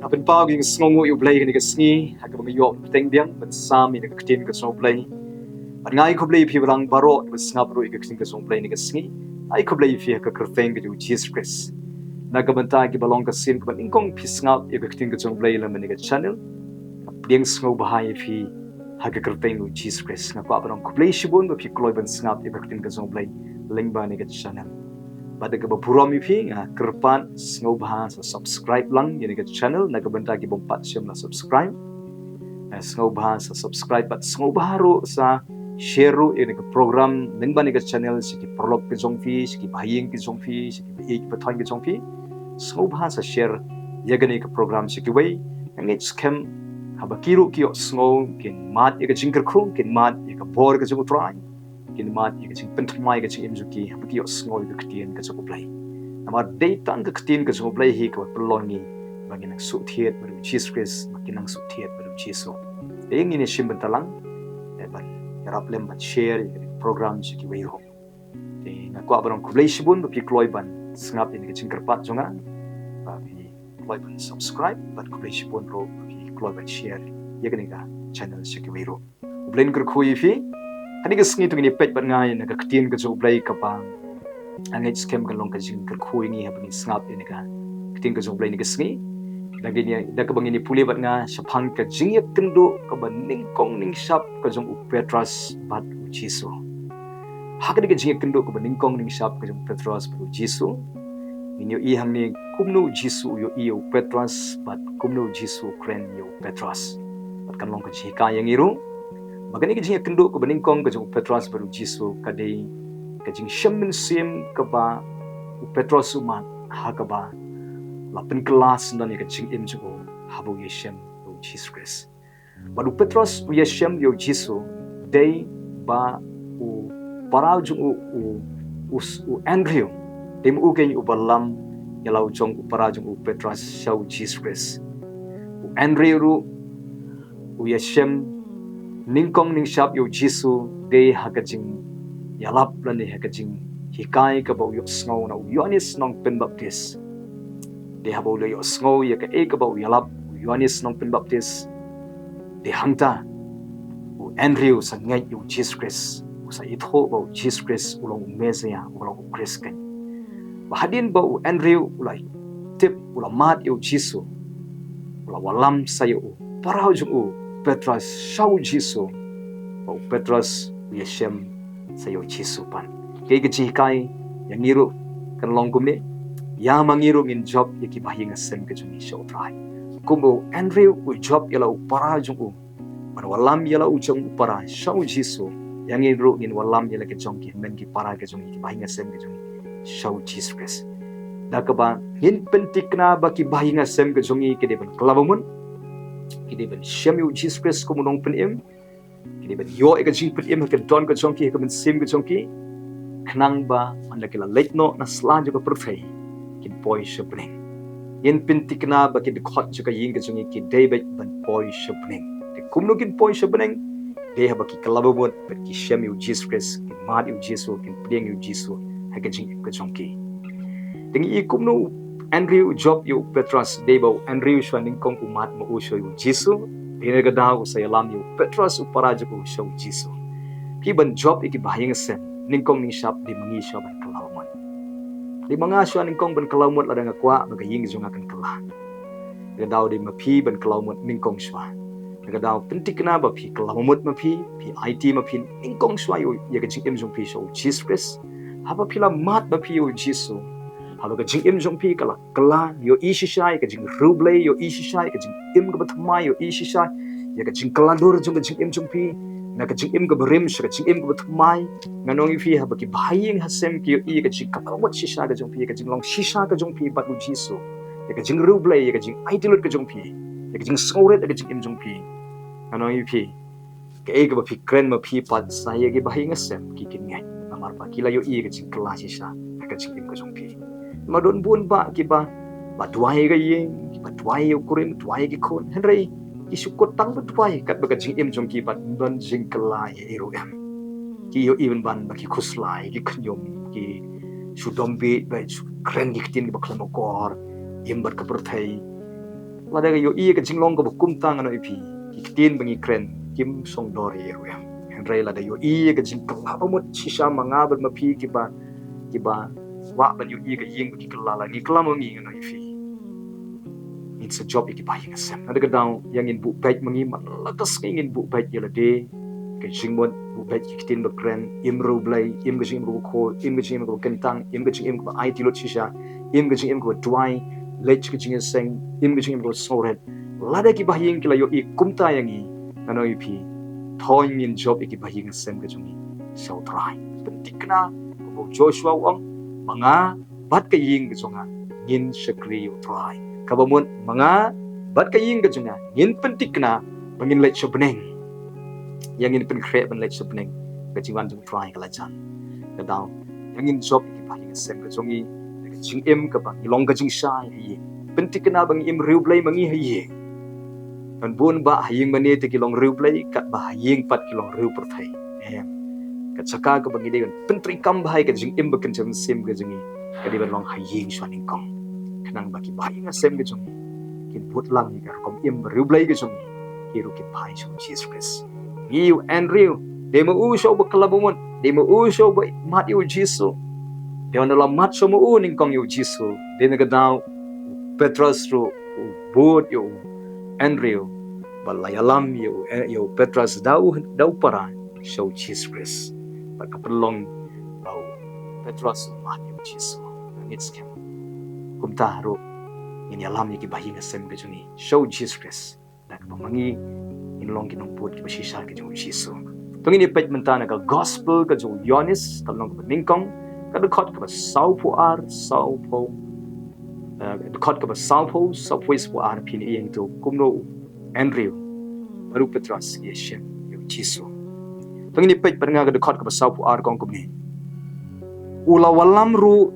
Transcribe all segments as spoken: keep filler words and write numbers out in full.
Pynpaw, ngi sngewnguh ïa U Blei kane ka sngi ha kaba ngi ïoh bteng biang ban sam ïa ka ktien ka jong U Blei. Bad nga ai khublei ïa phi balang baroh kiba sngap ruh ïa ka ktien ka jong U Blei kane ka sngi. Ai khublei ïa phi ha ka kyrteng ka jong U Jisu Khrist. Na ka bynta kiba long ka sien kaba nyngkong phi sngap ïa ka ktien ka jong U Blei lyngba kane ka channel, nga pdiang sngewbha ïa phi ha ka kyrteng U Jisu Khrist. Nga kwah ban ong khublei shibun ba phi kloi ban sngap ïa ka ktien ka jong U Blei lyngba kane ka channel. Bad da kaba burom ïa phi, nga kyrpad sngewbha sa subscribe lang ïa kane ka channel, na ka bynta ki bym pat shym la subscribe. Eh, sngewbha sa subscribe bad sngewbha ruh sa share ruh ïa kane ka program lyngba kane ka channel sha ki paralok ka jong phi, sha ki bahaïing ka jong phi, sha ki baïeit bathoiñ ka jong phi. Sngewbha sa share ïa kane ka program sha kiwei. Nga ngeit skhem haba ki ruh ki ïohsngew kin mad ïa ka jingkyrkhu, kin mad ïa ka bor ka jong U Trai, kin mad ïa ka jingpynthymmai ka jingim jong ki haba ki ïohsngew ïa ka ktien ka jong U Blei. Namar dei tang ka ktien ka jong U Blei hi kaba pynlong ngi ba ngin nang suk thied bad U Jisu Khrist, ba kin nang suk thied bad U Jisu. Te ngin ïa shim bynta lang, eh, ban ïarap lem ban share ïa ka program sha kiwei ruh. Te nga kwah ban ong khublei shibun ba phi kloi ban sngap ïa ka jingkyrpad jong nga, ba phi kloi ban subscribe, bad khublei shibun ruh ba phi kloi ban share ïa kane ka channel sha kiwei ruh. U Blei un kyrkhu ïa phi. Kane ka sngi to ngin ïa peit bad nga ïa na ka ktien ka jong U Blei kaba nga ngeit skhem kan long ka jingkyrkhu ïa ngi haba ngin sngap ïa na ka ktien ka jong U Blei kane ka sngi. Da ngin ïa, da kaba ngin ïa pule bad nga shaphang ka jingïakynduh kaba nyngkong nyngshap ka jong u Petros bad U Jisu. Ha kane ka jingïakynduh kaba nyngkong nyngshap ka jong u Petros bad U Jisu, ngin ïohi hangne kumno U Jisu u ïohi ïa u Petros bad kumno U Jisu u kren ïa u Petros. Bad kan long ka jinghikai ïa ngi ruh ba kane ka jingïakynduh kaba nyngkong ka jong u Petros bad U Jisu ka dei ka jingshem mynsiem kaba u Petros u mad ha kaba la pynkylla syndon ïa ka jingim jong u haba u ïashem ïa U Jisu Khrist. Bad u Petros u ïashem ïa U Jisu dei ba u para jong u, u, u, u Andrew, dei ma u keiñ uba lam ïa la u jong u para jong u Petros sha U Jisu Khrist. U Andrew ruh u ïashem nyngkong nyngshap ïa U Jisu dei ha ka jingïalap lane ha ka jinghikai kaba u ïohsngew na u Ïoannis Nongpynbaptis. Dei haba u la ïohsngew ïa kaei kaba u ïalap u Ïoannis Nongpynbaptis, dei hangta u Andrew u sa ngeit ïa U Jisu Khrist, u sa ithuh ba U Jisu Khrist u long u Messaïah, u long U Khrist keiñ. Ba hadien ba u Andrew u la tip, u la mad ïa U Jisu, u la wallam sa ïa u para jong u Petros sha U Jisu, ba u Petros u ïashem sa ïa U Jisu pat. Kaei ka jinghikai ïa ngi ruh kan long kumne, ïa ma ngi ruh ngin jop ïa ki bahaïing hasem ka jong ngi sha U Trai. Kumba u Andrew u jop ïa la u para jong u ban wallam ïa la u jong u para sha U Jisu, ïa ngi ruh ngin wallam ïa la ka jong ki hynmen ki para ka jong ngi, ki bahaïing hasem ka jong ngi sha U Jisu Khrist. Da kaba ngin pynthikna ba ki bahaïing hasem ka jong ngi ki dei ban kylla bamut, ki dei ban shem ïa U Jisu Khrist kum u Nongpynim, ki dei ban ïoh ïa ka jingpynim ha ka don ka jong ki, ha ka mynsiem ka jong ki, khnang ba ynda ki la leit noh na sla jong ka pyrthei kin poi sha bneng. Ngin pynthikna ba ki dkhot jong ka ïing ka jong ngi ki dei beit ban poi sha bneng. Te kumno kin poi sha bneng? Dei haba ki kylla bamut bad ki shem ïa U Jisu Khrist, ki mad ïa U Jisu, kin pdiang ïa U Jisu ha ka jingim ka jong ki. Te ngi i kumno u Andrew u jop ïa u Petros, dei ba u Andrew shuwa nyngkong u mad ma u sha U Jisu, dei na ka daw u sa ïalam ïa u Petros u para jong u sha U Jisu. Phi ban jop ïa ki bahaïing hasem nyngkong nyngshap dei ma ngi shuwa ban kylla bamut. Dei ma nga shuwa nyngkong ban kylla bamut lada nga kwah ba ka ïing ka jong nga kan kylla. Na ka daw dei ma phi ban kylla bamut nyngkong shuwa. Na ka daw pynthikna ba phi kylla bamut ma phi, phi aiti ma phi nyngkong shuwa ïa ka jingim jong phi sha U Jisu Khrist. Haba phi la mad ma phi ïa U Jisu, haba ka jingim jong phi ka la kylla, ïohi shisha ïa ka jingriewblei, ïohi shisha ïa ka jingim kaba thymmai, ïohi shisha ïa ka jingkylla dur jong ka jingim jong phi na ka jingim kaba rim sha ka jingim kaba thymmai. Ngan ong ïa phi, haba ki bahaïing hasem ki ïohi ïa ka jingkylla bamut shisha ka jong phi, ïa ka jinglong shisha ka jong phi bad U Jisu, ïa ka jingriewblei, ïa ka jingaiti lut ka jong phi, ïa ka jingsngewrit ïa ka jingim jong phi, ngan ong ïa phi, kaei kaba phi kren ma phi pat sa ïa ki bahaïing hasem ki kin ngeit, namar ba ki la ïohi ïa ka jingkylla shisha ha ka jingim ka jong phi. Namar don bun bah kiba, ba duwai ïa ka ïing, kiba duwai ïa u kurim, duwai ïa ki khun, hynrei ki shu kut tang ba duwai, katba ka jingim jong ki pat ym don jingkylla ei ei ruh em. Ki ïohi ban ban ba ki khuslai, ki khñium, ki shu dom bieit, ba shu kren ki ktien kiba khlem akor, im bad ka pyrthei. Lada ka ïohi ka jinglong kaba kumta, nga ong ïa phi, ki ktien ba ngi kren kim shong dor ïa i ruh em. Hynrei lada ïohi ka jingkylla ba mut shisha ma nga bad ma phi kiba, kiba kwah ban ïohi ka ïing ba ki kylla, la ngi kylla ma ngi, nga ong ïa phi, ngin sa jop ïa ki bahaïing hasem. Lada ka daw ïa ngin buh beit ma ngi, man la ka sngi ngin buh beit ïa lade, ka jingmut, buh beit ki ktien ba kren, im riewblei, im ka jingim kaba khuid, im ka jingim kaba kyntang, im ka jingim kaba aiti lut shisha, im ka jingim kaba duwai, leit ka jingïaseng, im ka jingim kaba sngewrit. Lada ki bahaïing ki la ïohi kumta ïa ngi, nga ong ïa phi, to ngin jop ïa ki bahaïing hasem ka jong ngi sha u Trai. Pynthikna, kumba u Joshua u ong, ma nga bad ka ïing ka jong nga ngin shakri ïa u Trai. Kaba mut ma nga bad ka ïing ka jong nga ngin pynthikna ba ngin leit sha bneng. Ïa ngin pynkhreh ban leit sha bneng, ka jingwan jong u Trai ka la jan. Ka daw ïa ngin jop ïa ki bahaïing hasem ka jong ngi, ka jingim kaba ngi long ka jingshai ïa i. Pynthikna ba ngi im riewblei ma ngi ha ïing. Kan bun bah ha ïing mane te ki long riewblei, katba ha ïing pat ki long riew pyrthei. Em. Ka jaka kaba ngi dei ban pyntreikam bha ïa ka jingim ba kynja mynsiem ka jong ngi, ka dei ban long ha ïing shuwa nyngkong. Khnang ba ki bahaïing hasem ka jong ngi kin bud lang ïa ka rukom im riewblei ka jong ngi, ki ruh kin phai sha u Jisu Khrist. Ngi ïa u Andrew, dei ma u sha uba kylla ba mut, dei ma u sha uba mad ïa u Jisu. Dei ynda la mad sha ma u nyngkong ïa u Jisu, dei na ka daw u Petros ruh u bud ïa u Andrew ba la ïalam ïa u, ïa u Petros da u, da u para sha u Jisu Khrist. Bad ka pynlong ba u Petros u mad ïa u Jisu. Ngeit skhem, kumta ruh ngin ïalam ïa ki bahaïing hasem ka jong ngi sha u Jisu Khrist, da kaba ma ngi ngin long ki nongbud kiba shisha ki jong u Jisu. To ngin ïa peit mynta na ka gospel ka jong u Ïoannis, ka lynnong kaba nyngkong, ka dkhot kaba sawphew ar, sawphew, eh, dkhot kaba sawphew, sawphew wei, sawphew ar, phin ïohi hangto kumno u Andrew bad u Petros ki ïashem ïa u Jisu. To ngin ïa peit bad nga ka dkhot kaba sawphew ar, ka ong kumne. U la wallam ruh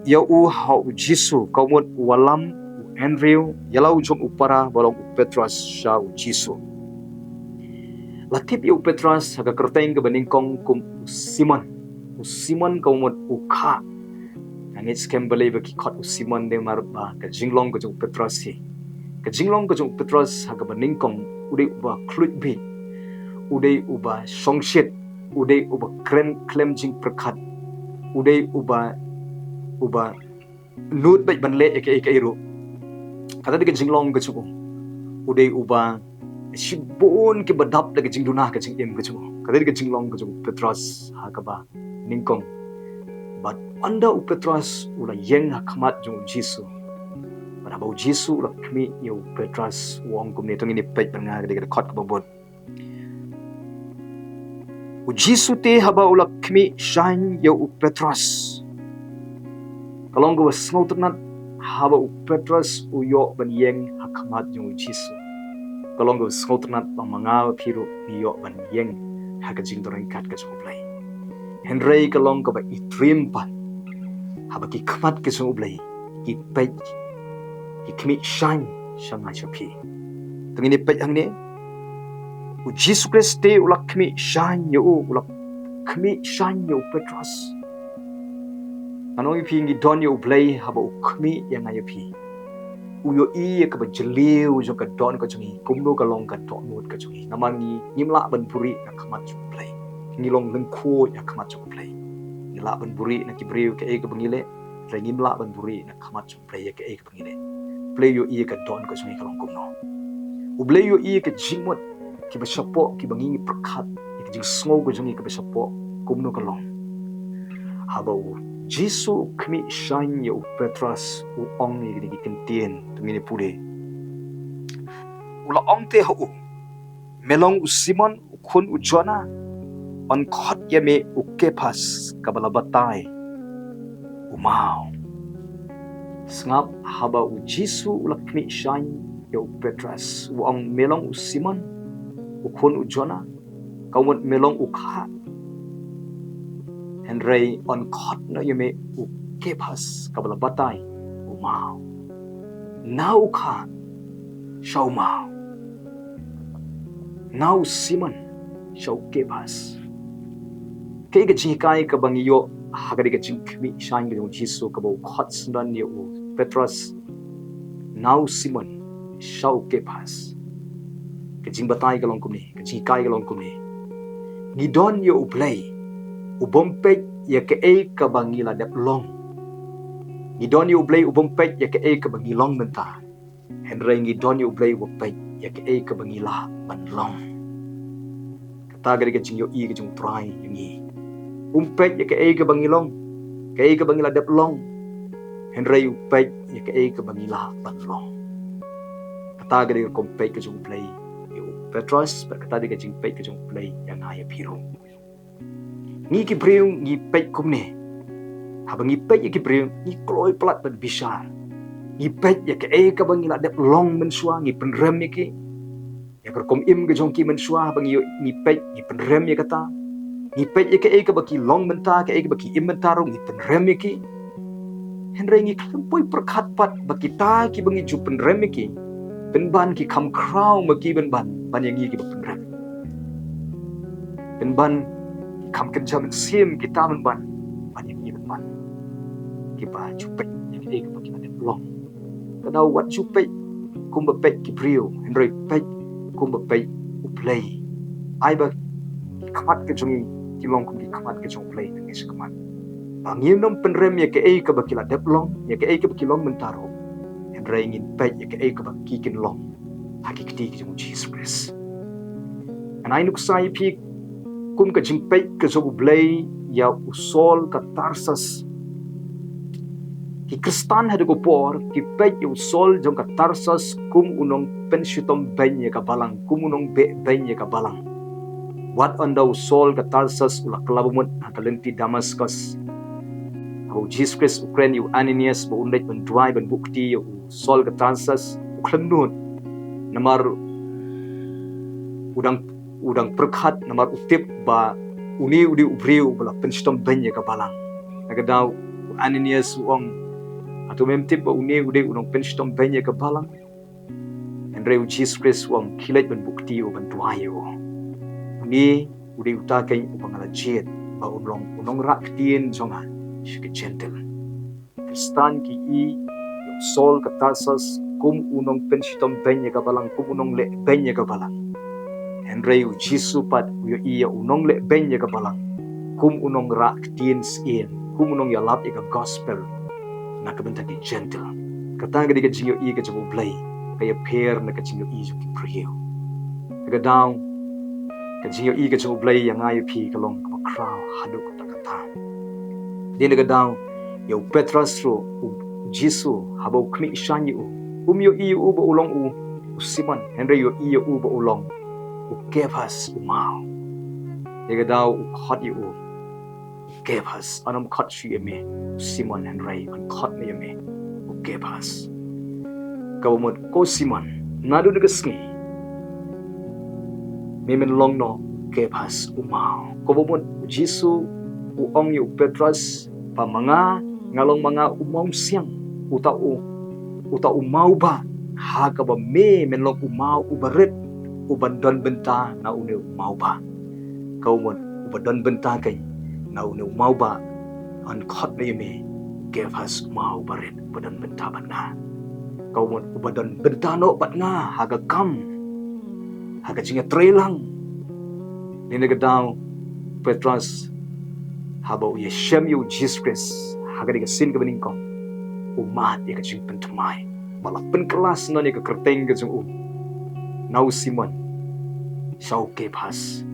ïa u ha u Jisu, ka mut u wallam u Andrew ïa la u jong u para ba long u Petros sha u Jisu. La tip ïa u Petros ha ka kyrteng kaba nyngkong kum u Simon. U Simon ka mut u khah. Nga ngeit skhem balei ba ki khot u Simon, namar ba ka jinglong ka jong u Petros hi, ka jinglong ka jong u Petros ha kaba nyngkong, u dei uba khluit beit, u dei uba shongshit, u dei uba kren khlem jingpyrkhat, u dei uba, uba nud beit ban leh ïa kaei kaei ruh. Kata dei ka jinglong ka jong u. U dei uba shibun kiba dap da ka jingduna ka jingim ka jong u. Kata dei ka jinglong ka jong u Petros ha kaba nyngkong. Bad ynda u Petros u la ïeng ha khmat jong u Jisu, bad haba u Jisu u la khmih ïa u Petros, u ong kumne, to ngin ïa peit bad nga ka dei ka dkhot kaba bud. U Jisu te haba u la khmih shain ïa u Petros, ka long kaba sngewtynnat haba u Petros u ïoh ban ïeng ha khmat jong u Jisu. Ka long kaba sngewtynnat ba ma nga bad phi ruh ngi ïoh ban ïeng ha ka jingdonkam ka jong u Blei. Hynrei ka long kaba itriem pat haba ki khmat ki jong u Blei ki peit, ki khmih shain sha nga sha phi. To ngin ïa peit hangne. U Jisu Khrist te u la khmih shain ïa u, u la khmih shain ïa u Petros. Ngan ong ïa phi, ngi don ïa u Blei haba u khmih ïa nga ïa phi. U ïohi ïa kaba jylliew jong ka don ka jong ngi, kumno ka long ka dohnud ka jong ngi. Namar ngi ngim lah ban buhrieh na khmat jong u Blei. Ngi long lyngkhuid na khmat jong u Blei. Ngi lah ban buhrieh na ki briew kaei kaba ngi leh, hynrei ngim lah ban buhrieh na khmat jong u Blei ïa kaei kaba ngi leh. U Blei u ïohi ïa ka don ka jong ngi ka long kumno. U Blei u ïohi ïa ka jingmut kiba shapoh, kiba ngi ngi pyrkhat, ïa ka jingsngew ka jong ngi kaba shapoh kumno ka long. Haba u Jisu u khmih shain ïa u Petros, u ong ïa kine ki kyntien, to ngin ïa pule. U la ong te ha u, me long u Simon u khun u Jona, yn khot ïa me u Kephas, kaba la batai u maw. Sngap, haba u Jisu u la khmih shain ïa u Petros, u ong, me long u Simon u khun u Jona, ka mut me long u khah. Hynrei yn khot noh ïa me u Kephas, kaba la batai u maw. Na u khah sha u maw. Na u Simon sha u Kephas. Kaei ka jinghikai kaba ngi ïoh ha kane ka jingkhmih shain ka jong u Jisu, kaba u khot syndon ïa u Petros na u Simon, sha u Kephas. Ka jingbatai ka long kumne, ka jinghikai ka long kumne. Ngi don ïa u Blei u bym peit ïa kaei kaba ngi la dep long. Ngi don ïa u Blei u bym peit ïa kaei kaba ngi long mynta. Hynrei ngi don ïa u Blei u ba peit ïa kaei kaba ngi lah ban long. Kata ka dei ka jingïohi ka jong u Trai ïa ngi. Um peit ïa kaei kaba ngi long, kaei kaba ngi la dep long. Hynrei u peit ïa kaei kaba ngi lah ban long. Kata ka dei ka rukom peit ka jong u Blei ïa u Petros, bad kata dei ka jingpeit ka jong u Blei ïa nga ïa phi ruh. Ngi ki briew ngi peit kumne. Haba ngi peit ïa ki briew ngi kloi palat bad bishar. Ngi peit ïa kaei kaba ngi la dep long mynshuwa, ngi pynrem ïa ki. Ïa ka rukom im ka jong ki mynshuwa haba ngi, ngi peit, ngi pynrem ïa kata. Ngi peit ïa kaei kaba ki long mynta, kaei kaba ki im mynta ruh ngi pynrem ïa ki. Hynrei ngi khlem poi pyrkhat pat ba kita kiba ngi ju pynrem ïa ki, pynban ki kham khraw ma ki pynban ban ïa ngi kiba pynrem. Pynban ki kham kynja mynsiem kita pynban ban ïa ngi pynban kiba ju peit ïa kaei kaba ki la dep long. Kata wat ju peit kumba peit ki briew, hynrei peit kumba peit u Blei. Ai ba ki khmat ka jong ngi ki long kum ki khmat ka jong u Blei na ngi sha khmat. Ba ngin ym pynrem ïa kaei kaba ki la dep long, ïa kaei kaba ki long mynta ruh. Hynrei ngin peit ïa kaei kaba ki kin long ha ki kti ki jong u Jisu Khrist. Ngan ai nuksa ïa phi kum ka jingpeit ka jong u Blei ïa u Saul ka Tarsus. Ki Khristan ha kata ka por ki peit ïa u Saul jong ka Tarsus kum u nongpynshitom beiñ ïa ka balang, kum u nongbeh beiñ ïa ka balang. Wat ynda u Saul ka Tarsus u la kylla bamut ha ka lynti Damaskus, haba u Jisu Khrist u kren ïa u Ananias ba un leit ban duwai ban buh kti ïa u Saul ka Tarsus, u khlem nud. Namar u dang, u dang pyrkhat, namar u tip ba une u dei u briew ba la pynshitom beiñ ïa ka balang. Na ka daw u Ananias u ong, hato mem tip ba une u dei u nongpynshitom beiñ ïa ka balang? Hynrei u Jisu Khrist u ong, khie leit ban buh kti ïa u, ban duwai ïa u. Une u dei uta keiñ uba nga la jied ba un long u nongrah ktien jong nga sha ki Jentil. Khristan ki i ïa u Saul ka Tarsus kum u nongpynshitom beiñ ïa ka balang, kum u nongleh beiñ ïa ka balang. Hynrei u Jisu pat u ïohi ïa u nongleh beiñ ïa ka balang kum u nongrah ktien syiem, kum u nongïalap ïa ka gospel na ka bynta ki Jentil. Kata ka dei ka jingïohi ka jong u Blei, ka ïapher na ka jingïohi jong ki briew. Na ka daw ka jingïohi ka jong u Blei ïa nga ïa phi ka long kaba khraw haduh katta katta. Dei na ka daw ïa u Petros ruh, u Jisu haba u khmih shaiñ ïa u, um ïohi ïa u ba u long u, u Simon, hynrei u ïohi ïa u ba u long u Kephas, u maw. Dei na ka daw u khot ïa u, u Kephas, yn ym khot shuh ïa me u Simon, hynrei yn khot ïa me u Kephas. Kaba mut ko Simon, naduh kane ka sngi me men long noh u Kephas, u maw. Kaba mut u Jisu u ong ïa u Petros ba ma nga nga long ma nga u mawsiang, uta u, uta u mawbah, ha kaba me men long u maw uba rit, uban don bynta na une u mawbah. Kaba mut uba don bynta keiñ na une u mawbah, yn khot noh ïa me u Kephas, u maw uba rit, uba don bynta bad nga. Kaba mut uba don bynta noh bad nga ha ka kam, ha ka jingïatreilang. Dei na ka daw u Petros haba u ïashem ïa u Jisu Khrist ha kane ka sien kaba nyngkong, u mad ïa ka jingpynthymmai ba la pynkylla syndon ïa ka kyrteng ka jong u na u Simon sha u Kephas.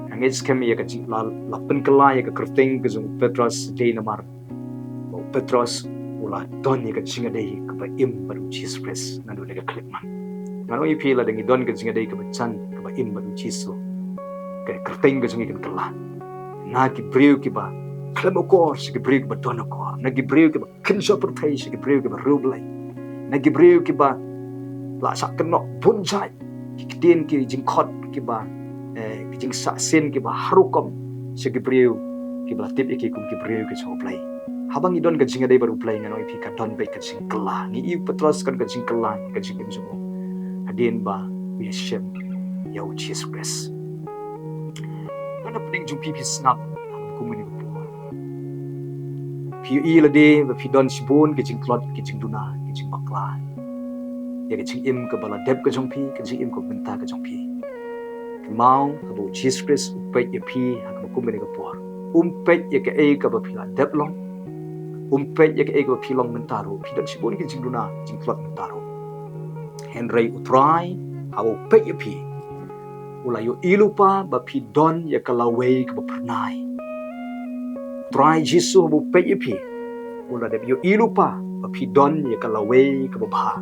Nga ngeit skhem ïa ka jing, la, la pynkylla ïa ka kyrteng ka jong u Petros dei namar ba u Petros u la don ïa ka jingïadei kaba im bad u Jisu Khrist naduh kane ka khyllipmat. Ngan ong ïa phi, lada ngi don ka jingïadei kaba jan kaba im bad u Jisu, ka kyrteng ka jong ngi kan kylla na ki briew kiba khlem akor sha ki briew kiba don akor, na ki briew kiba kynja pyrthei sha ki briew kiba riewblei, na ki briew kiba la shah kynnoh bun jait ki ktien ki jingkhot kiba, eh, ki jingshah sien kiba har rukom sha ki briew kiba la tip ïa ki kum ki briew ki jong u Blei. Haba ngi don ka jingïadei bad u Blei, ngan ong ïa phi, ka don beit ka jingkylla. Ngi i u Petros ka don ka jingkylla ka jingim jong u hadien ba u ïashem ïa u Jisu Khrist. Don na pdeng jong phi, phi sngap ha kum kane ka por. Phi ïohi lade ba phi don shibun ki jingtlot, ki jingduna, ki jingbakla. ïa ka jingim kaba la dep ka jong phi, ka jingim kaba mynta ka jong phi. Kynmaw, haba u Jisu Khrist u peit ïa phi ha kaba kum kane ka por, um peit ïa kaei kaba phi la dep long, um peit ïa kaei kaba phi long mynta ruh. Phi don shibun ki jingduna jingtlot mynta ruh. Hynrei u Trai, haba u peit ïa phi, u la ïohi lypa ba phi don ïa ka lawei kaba phyrnai. U Trai Jisu haba u peit ïa phi, u la dep ïohi lypa ba phi don ïa ka lawei kaba bha.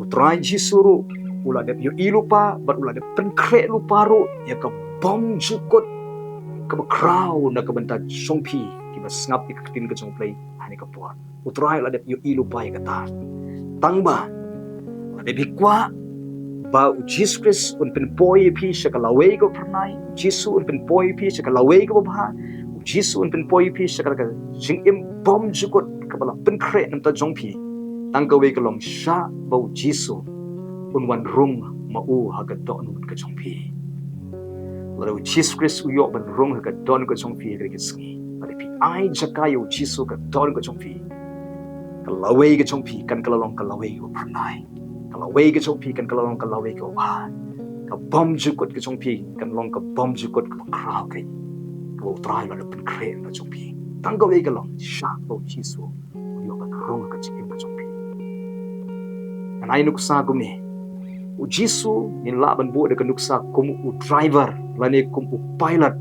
U Trai Jisu ruh u la dep ïohi lypa bad u la dep pynkhreh lypa ruh ïa ka bymjukut kaba khraw na ka bynta jong phi, kiba sngap ïa ka ktien ka jong U Blei ha kane ka por. U Trai u la dep ïohi lypa ïa kata. Tang ba la dep phi kwah ba u Jisu Khrist un pynpoi ïa phi sha ka lawei kaba phyrnai, u Jisu un pynpoi ïa phi sha ka lawei kaba bha, u Jisu un pynpoi ïa phi sha ka jingim bymjukut kaba la pynkhreh na ka bynta jong phi. Tang kawei ka long, shah ba u Jisu un wan rung ma u ha ka dohnud ka jong phi. Lada u Jisu Khrist u ïoh ban rung ha ka dohnud ka jong phi ha kane ka sngi, lada phi ai jaka ïa u Jisu ha ka dohnud ka jong phi, ka lawei ka jong phi kan ka la long ka lawei kaba phyrnai. Ka lawei ka jong phi kan ka la long ka lawei kaba bha. Ka bymjukut ka jong phi kan long ka bymjukut kaba khraw, kaba U Trai u la pynkhreh na ka jong phi. Tang kawei ka long, shah ba u Jisu u ïoh ban rung ha ka jingim ka jong phi. Ngan ai nuksa kumne. U Jisu ngin lah ban buh da ka nuksa kum u driver lane kum u pilot.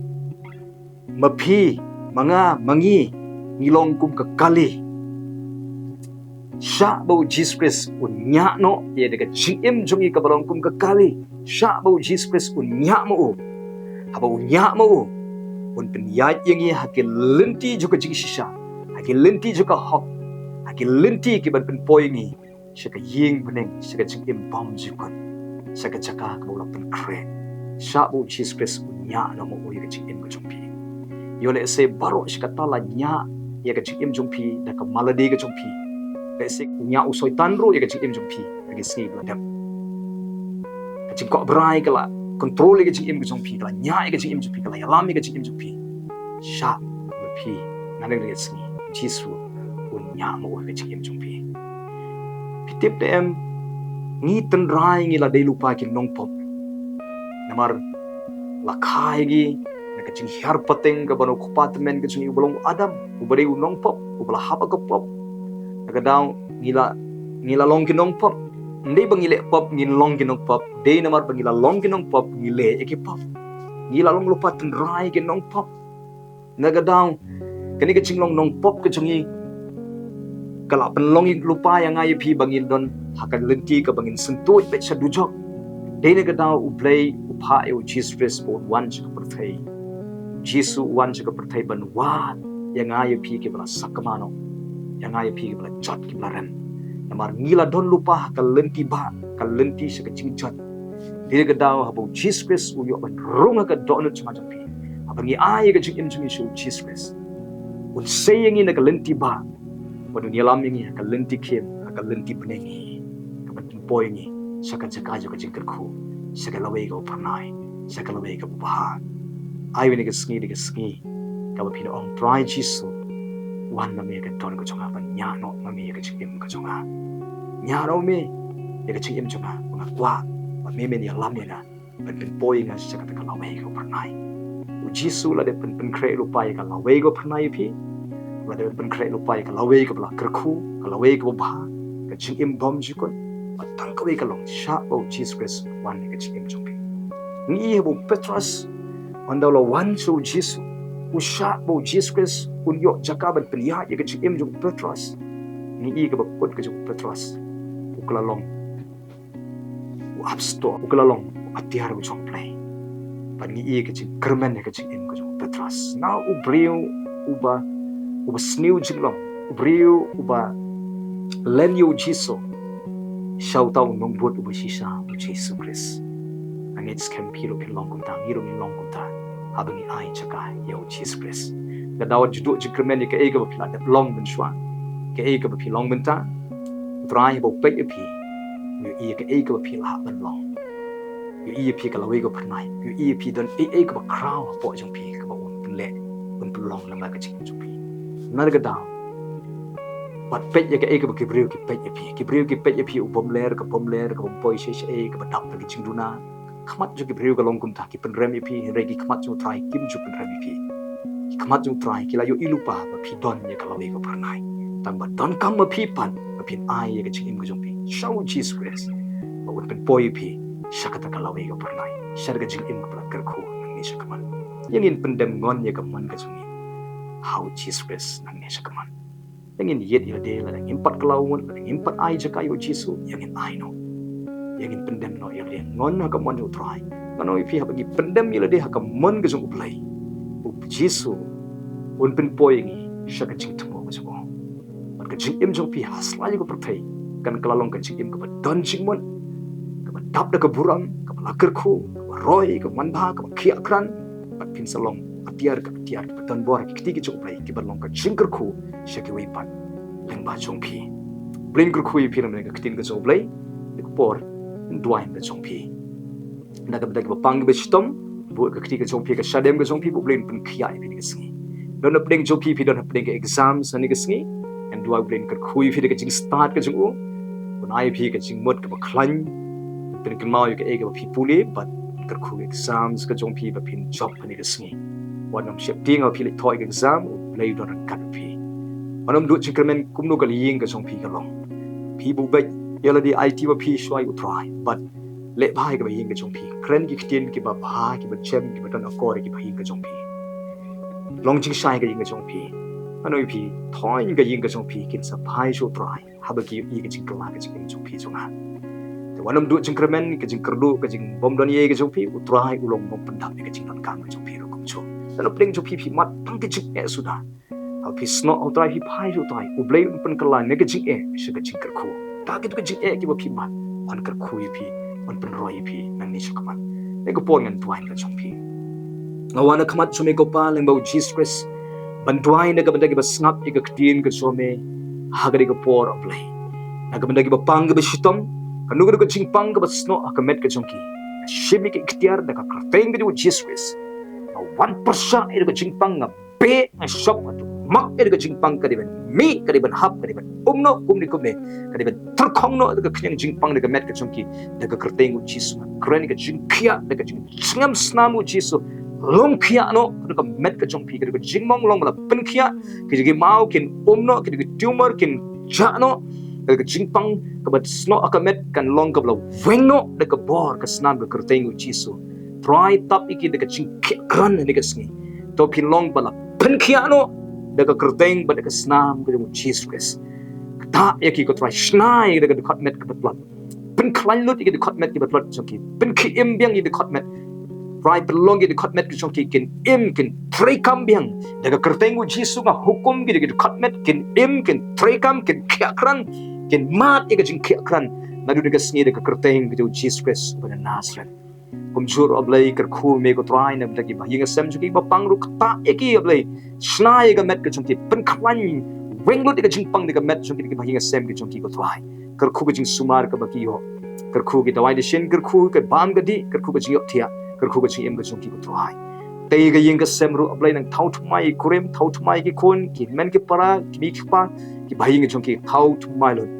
Ma phi, ma nga, ma ngi, ngi long kum ka kali. Shah ba u Jisu Khrist un ñiah noh ïa ka jingim jong ngi kaba long kum ka kali. Shah ba u Jisu Khrist un ñiah ma u. Haba u ñiah ma u, un pynïaid ïa ngi ha ki lynti jong ka jingshisha, ha ki lynti jong ka hok, ha ki lynti kiban pynpoi ïa ngi sha ka ïing bneng, sha ka jingim bymjukut, sha ka jaka kaba u la pynkhreh. Shah ba u Jisu Khrist un ñiah noh ma u ïa ka jingim ka jong phi. Ïoh lehse baroh shi katta la ñiah ïa ka jingim jong phi da ka malade ka jong phi. Lehse u ñiah u Soitan ruh ïa ka jingim jong phi ha ki sngi ba la dep. Ka jingkwah brai ka la control ïa ka jingim ka jong phi, ka la ñiah ïa ka jingim jong phi, ka la ïalam ïa ka jingim jong phi. Shah ba phi, nangne ka sngi, Jisu un ñiah ma u ïa ka jingim jong phi. Phi tip ne em, ngi tynrai ngi la dei lypa ki nongpop. Namar la kha ïa ngi na ka jinghiar pateng kaba na u kpa tymmen ka jong ngi uba long u Adam, uba dei u nongpop, uba la hap ha ka pop. Na ka daw ngi la, ngi la long ki nongpop. Ym dei ba ngi leh pop ngin long ki nongpop, dei namar ba ngi la long ki nongpop ngi leh ïa ki pop. Ngi la long lypa tynrai ki nongpop. Na ka daw kane ka jinglong nongpop ka jong ngi ka la pynlong lypa ïa nga ïa phi ba ngin don ha ka lynti kaba ngin syntuid beit sha dujok. Dei na ka daw U Blei u phah ïa u Jisu Khrist ba un wan sha ka pyrthei. Jisu u wan sha ka pyrthei ban wad ïa nga ïa phi kiba la sakma noh, ïa nga ïa phi kiba la jot kiba la rem. Namar ngi la don lypa ha ka lynti ba, ka lynti sha ka jingjot. Dei na ka daw haba u Jisu Khrist u ïoh ban rung ha ka dohnud jong nga jong phi, haba ngi ai ïa ka jingim jong ngi sha u Jisu Khrist, un sei ïa ngi na ka lynti ba, bad un ïalam ïa ngi ha ka lynti khim, ha ka lynti bneng hi, kaban pynpoi ïa ngi sha ka jaka jong ka jingkyrkhu, sha ka lawei kaba phyrnai, sha ka lawei kaba bha. Ai ïa kane ka sngi, kane ka sngi kaba phin ong, Trai Jisu, wan ma me ha ka dohnud ka jong nga, ban ñiah noh ma me ïa ka jingim ka jong nga. Ñiah noh ma me ïa ka jingim jong nga, ba nga kwah ba me men ïalam ïa nga, ban pynpoi ïa nga sha kata ka lawei kaba phyrnai. U Jisu u la dep pyn, pynkhreh lypa ïa ka lawei kaba phyrnai ïa phi. U la dep pynkhreh lypa ïa ka lawei kaba la kyrkhu, ka lawei kaba bha, ka jingim bymjukut. Bad tang kawei ka long, shah ba u Jisu Khrist un wan ha ka jingim jong phi. Ngi i haba u Petros, ynda u la wan sha u Jisu, u shah ba u Jisu Khrist un ïoh jaka ban pynïaid ïa ka jingim jong u Petros. Ngi i kaba kut ka jong u Petros, u ka la long u apostol, u ka la long u atiar u jong U Blei. Bad ngi i ka jingkyrmen ha ka jingim ka jong u Petros. Na u briew uba, uba sniew jinglong, u briew uba len ïa u Jisu sha uta u nongbud uba shisha, u Jisu Khrist. Nga ngeit skhem phi ruh phin long kumta, ngi ruh ngin long kumta, haba ngi ai jaka ïa u Jisu Khrist. Lada wat ju duh jingkyrmen ïa kaei kaba phi la dep long mynshuwa, kaei kaba phi long mynta, U Trai haba u peit ïa phi, u ïohi ïa kaei kaba phi la hap ban long. U ïohi ïa phi ka lawei kaba phyrnai, u ïohi ïa phi don ei ei kaba khraw hapoh jong phi kaba un pynleh, un pynlong lem bad ka jingim jong phi. Na ka daw Wat peit ïa kaei kaba ki briew ki peit ïa phi. Ki briew ki peit ïa phi u bym ler, ka bym ler, ka bym poi shaei shaei, kaba dap da ki jingduna. Khmat jong ki briew ka long kumta, ki pynrem ïa phi, hynrei ki khmat jong u Trai kim ju pynrem ïa phi. Ki khmat jong u Trai ki la ïohi lypa ba phi don ïa ka lawei ka phyrnai. Tang ba donkam ma phi pat ba phin ai ïa ka jingim ka jong phi sha u Jisu Khrist, ba un pynpoi ïa phi sha kata ka lawei ka phyrnai, sha ka jingim kaba la kyrkhu nangne sha khmat. Ïa ngin pyndem ngon ïa ka mon ka jong ngi ha u Jisu Khrist nangne sha khmat. Ïa ngin ïeit ïa lade, lada ngim pat khlaw ngut, lada ngim pat ai jaka ïa u Jisu, ïa ngin ai noh. Ïa ngin pyndem noh ïa lade ngon ha ka mon jong u Trai. Ngan ong ïa phi, haba ngi pyndem ïa lade ha ka mon ka jong u Blei, u Jisu un pynpoi ïa ngi sha ka jingthmu ka jong u. Bad ka jingim jong phi ha sla ïa ka pyrthei kan kylla long ka jingim kaba don jingmut, kaba dap da ka burom, kaba la kyrkhu, kaba roi, kaba manbha, kaba khiah krat. Bad phin sa long atiar ka atiar, kaba don bor ha ki kti ki jong u Blei, kiba long ka jingkyrkhu sha kiwei pat lyngba jong phi. Blei un kyrkhu ïa phi na ka ktien ka jong u Blei. Ïa ka por, duwai ka jong phi. Na ka bynta kiba pang kiba shitom, buh ka kti ka jong phi, ka shadem ka jong phi, ba u Blei un pynkhiah ïa phi ha kane ka sngi. Don hapdeng jong phi, phi don hapdeng ka exam ha kane ka sngi. Ngan duwai u Blei un kyrkhu ïa phi da ka jingstad ka jong u. Un ai ïa phi ka jingmut kaba khlaiñ. Pynkynmaw ïa kaei kaba phi pule, bad kyrkhu exams ka jong phi ba phin jop ha kane ka sngi. Wat nym sheptieng haba phi leit thoh ïa ka exam, u Blei u don ryngkat bad phi. Wat nym duh jingkyrmen kumno ka lyiing ka jong phi ka long. Phi buh beit ïa lade, aiti ba phi shuwa ïa u Trai, bad leh bha ïa kaba ïing ka jong phi. Kren ki ktien kiba bha, kiba jem, kiba don akor ïa kaba ïing ka jong phi. Long jingshai ka ïing ka jong phi. Ngan ong ïa phi, thoh ïa ka ïing ka jong phi, kin sa phai sha u Trai haba ki ïohi ka jingkylla ka jingim jong phi jong nga. Te wat nym duh jingkyrmen, ka jingkyrduh, ka jingbymdon ei ei ka jong phi, u Trai u long u nongpyndap ïa ka jingdonkam ka jong phi ruh kumjuh. Lada hapdeng jong phi phi mad tang ka jingeh suda, haba phi snoh ha u Trai, phi phai sha u Trai, u Blei un pynkylla na ka jingeh sha ka jingkyrkhu. Kita kito ki jingeh kiba phi mad, un kyrkhu ïa phi, un pynroi ïa phi nangne sha khmat. Ha kane ka por ngan duwai ka jong phi. Nga wan ha khmat jong me ko Pa, lyngba u Jisu Khrist, ban duwai na ka bynta kiba sngap ïa ka ktien ka jong me ha kane ka por, ah Blei. Na ka bynta kiba pang kiba shitom, kano kano ka jingpang kaba snoh ha ka met ka jong ki, nga shim ïa ka iktiar da ka kyrteng ka jong u Jisu Khrist. Nga wan pyrshah ïa ka jingpang, nga beh, nga shop, nga tuk mak ïa ka jingpang, ka dei ban mih, ka dei ban hap, ka dei ban um noh kumne kumne, ka dei ban tyrkhong noh da ka khñiang jingpang da ka met ka jong ki, da ka kyrteng u Jisu. Kren ïa ka jingkhiah da ka jingchngem snam u Jisu. Long khiah noh da ka met ka jong phi, ka da ka jingmong long ba la pynkhiah, ki jingmaw kin um noh, ki da ka tumor kin jah noh, da ka jingpang kaba snoh ha ka met kan long kaba la weng noh da ka bor ka snam ka kyrteng u Jisu. Trai tap ïa ki da ka jingkhiah krat ha kane ka sngi. To phin long ba la pynkhiah noh da ka kyrteng bad da ka snam ka jong u Jisu Khrist. Ktah ïa ki ko Trai, shna ïa ki da ka dkhot met kaba tlot. Pynkhlaiñ lut ïa ki dkhot met kiba tlot jong ki. Pynkhie im biang ïa ki dkhot met. Trai pynlong ïa ki dkhot met ki jong ki kin im, kin treikam biang. Da ka kyrteng u Jisu nga hukum ki da ki dkhot met kin im, kin treikam, kin khiah krat, kin mad ïa ka jingkhiah krat. Naduh kane ka sngi da ka kyrteng ka jong u Jisu Khrist uba na Nasareth. Kumjuh ruh ah Blei, kyrkhu me ko Trai na bynta kiba ha ïing ha sem jong ki, kiba pang ruh, ktah ïa ki ah Blei. Shna ïa ka met ka jong ki, pynkhlaiñ, weng lut ïa ka jingpang da ka met jong ki, kiba ha ïing ha sem ki jong ki ko Trai. Kyrkhu ka jingsumar kaba ki ïoh. Kyrkhu ki dawai dashin, kyrkhu ka bam ka dih, kyrkhu ka jingïohthiah, kyrkhu ka jingim ka jong ki ko Trai. Tei ka ïing ka sem ruh ah Blei, nang thaw thymmai ïa ki kurim, thaw thymmai ïa ki khun, ki hynmen ki para, ki kmie ki kpa, kiba ha ïing ka jong ki, thaw thymmai lut.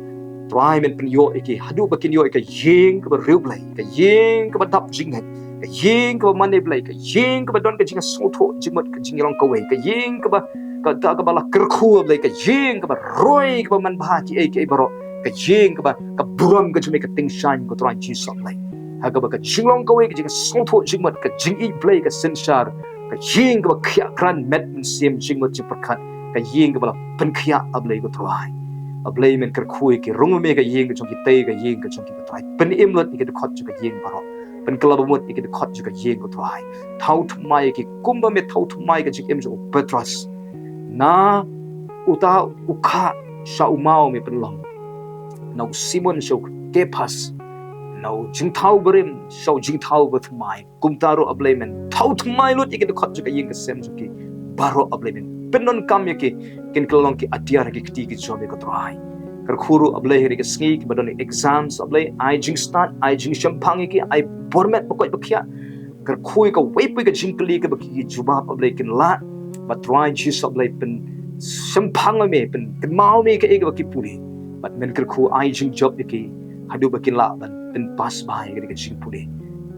Trai men pynïoh ïa ki haduh ba kin ïoh ïa ka ïing kaba riewblei, ka ïing kaba dap jingngeit, ka ïing kaba mane Blei, ka ïing kaba don ka jingsngewthuh jingmut, ka jinglong kawei, ka ïing kaba, ka, ka, kaba la kyrkhu Blei, ka ïing kaba roi, kaba manbha kiei kiei baroh, ka ïing kaba ka burom ka jong me ka tyngshaiñ ko Trai Jisu Blei. Ha kaba ka jinglong kawei, ka jingsngewthuh jingmut, ka jingïeit Blei, ka synshar, ka ïing kaba khiah krat met mynsiem jingmut jingpyrkhat, ka ïing kaba la pynkhiah ah Blei ko Trai. Ah Blei men kyrkhu ïa ki, rung me ka ïing ka jong ki, tei ka ïing ka jong ki ko Trai. Pynim lut ïa ki dkhot jong ka ïing baroh. Pynkylla ba mut ïa ki dkhot jong ka ïing ko Trai. Thaw thymmai ïa ki kumba me thaw thymmai ka jingim jong u Petros. Na uta u khah sha u maw me pynlong. Na u Simon sha u Kephas. Na u jingthaw barim sha u jingthaw bathymmai. Kumta ruh ah Blei men thaw thymmai lut ïa ki dkhot jong ka ïing ka sem jong ki. Baroh ah Blei men pyndonkam ïa ki, kin kylla long ki atiar ha ki kti ki jong me ko Trai. Kyrkhu ruh ah Blei ha kane ka sngi kiba don exams ah Blei, ai jingstad, ai jingshemphang ïa ki, ai bor met ba koit ba khiah. Kyrkhu ïa kawei pa kawei ka jingkylli kaba ki jubab ah Blei kin lah. Bad Trai Jisu ah Blei pyn, shemphang me, pynkynmaw me kaei kaba ki pule. Bad men kyrkhu ai jingjop ïa ki haduh ba kin lah ban pynpass bha ïa ka jingpule.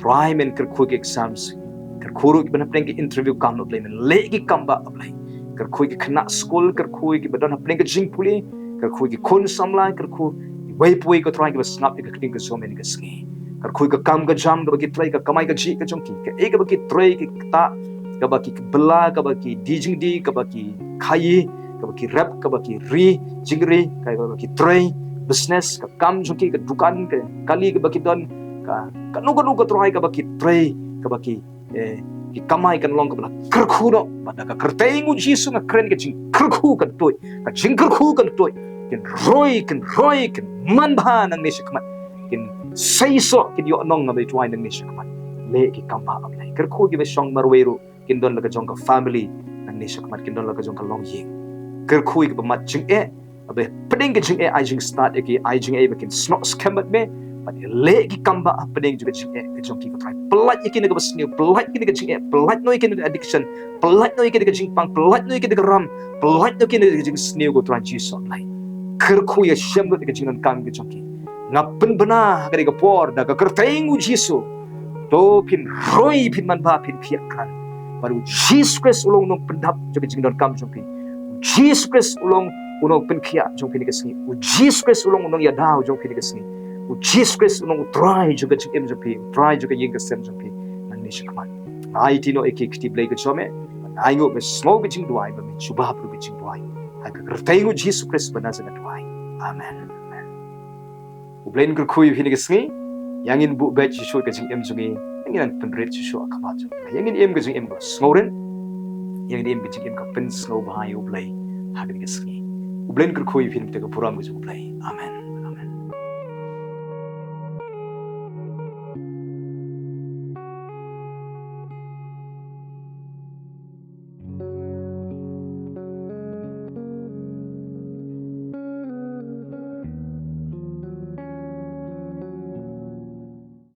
Trai men kyrkhu ki exams, kyrkhu ruh ki ban hapdeng ki interview kam, A Blei, men leh ki kam ba, A Blei. Kyrkhu ki khynnah skul, kyrkhu ki ba don hapdeng ka jingpule, kyrkhu ki khun samla, kyrkhu iwei pa iwei ko Trai kiba sngap ïa ka ktien ka jong me ha kane ka sngi. Kyrkhu ka kam ka jam kaba ki trei, ka kamai kajih ka jong ki, kaei kaba ki trei, ki ktah, kaba ki bylla, kaba ki die jingdie, kaba ki khaïi, kaba ki rep, kaba ki ri jingri, kaba ki trei business, ka kam jong ki, ka dukan, ka kali kaba ki don, ka kano kano ko Trai kaba ki trei, kaba ki, eh, ki kamai, kan long kaba la kyrkhu noh. Bad da ka kyrteng U Jisu nga kren, ka jingkyrkhu kan tuid, ka jingkyrkhu kan tuid. Kin roi, kin roi, kin manbha nangne shakhmat. Kin seisoh, kin ïoh nong, A Blei, Trai, nangne shakhmat. Leh ki kam ba, A Blei. Kyrkhu kiba shong marwei ruh kin don la ka jong ka family nangne shakhmat, kin don la ka jong ka longïing. Kyrkhu ïa kiba mad jingeh, A Blei, hapdeng ka jingeh ai jingstad ïa ki, ai jingeh ba kin snoh skhem bad me. Bad leh ki kam ba hapdeng jong ka jingeh ka jong ki, ko Trai. Pyllait ïa ki na kaba sniew, pyllait ïa ki na ka jingeh, pyllait noh ïa ki na ka addiction, pyllait noh ïa ki na ka jingpang, pyllait noh ïa ki na ka ram, pyllait noh ïa ki na ka jingsniew, ko Trai Jisu, A Blei. Kyrkhu ïashem lut ïa ka jingdonkam ka jong ki. Nga pynbna ha kane ka por da ka kyrteng U Jisu. To phin roi, phin manbha, phin khiah krat. Bad U Jisu Khrist u long u nongpyndap jong ka jingdonkam jong phi. U Jisu Khrist u long u nongpynkhiah jong phi ha kane ka sngi. U Jisu Khrist u long u nongïada jong phi ha kane ka sngi. U Jisu Khrist u long U Trai jong ka jingim jong phi, U Trai jong ka ïing ka sem jong phi. Nangne shakhmat. Nga aiti noh ïa ki ha ka kti Blei ka jong me. Nga ainguh ba sngew ka jingduwai, ba men jubab ruh ka jingduwai. Ha ka kyrteng U Jisu Khrist ba Nasaret nga duwai. Amen. Amen. U Blei un kyrkhu ïa phi ha kane ka sngi. Ïa ngin buh beit shuh shuh ka jingim jong ngi. Ïa ngin nang pynrit shuh shuh ha khmat jong U Blei. Ïa ngin im ka jingim ka sngewrit. Ïa ngin im ka jingim ka pynsngewbha ïa U Blei ha kane ka sngi. U Blei un kyrkhu ïa phi na ka bynta ka burom ka jong U Blei. Amen.